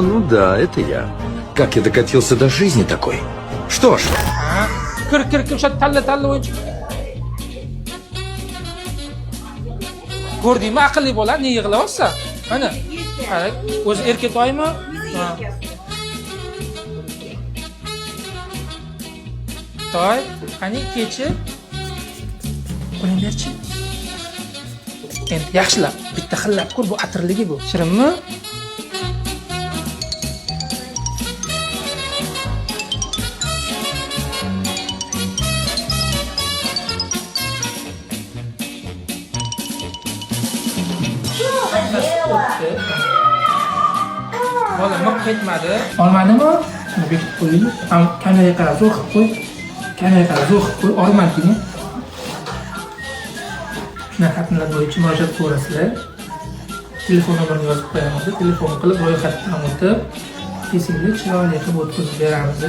Ну да, это я. Как я докатился до жизни такой? Что ж, Ha, kir, kir, kir, o'sha talla, talla o'yinchoq. Ko'rdingmi, aqlli bola, ne yig'layapsan? Mana. Qara, o'zi erkatoymi? Ha. Toy, qani kechi? Qo'lingni berchi. Endi yaxshilab, bitta xillab ko'r, bu atirligi bu. Shirinmi? Hammasi o'tdi. Bola miq etmadi. Olmadimi? Shuni bekitib qo'yaylik. Am kameraga qarab zo'r qilib qo'y. Kameraga qarab zo'r qilib qo'y. Olmadingmi? Shunaqa xatnalar bo'yicha murojaat qilaverasizlar. Telefon nomerini yozib qo'yamiz. Telefon qilib ro'yxatdan o'tib, kesimli chiroyli qilib o'tkazib beramiz.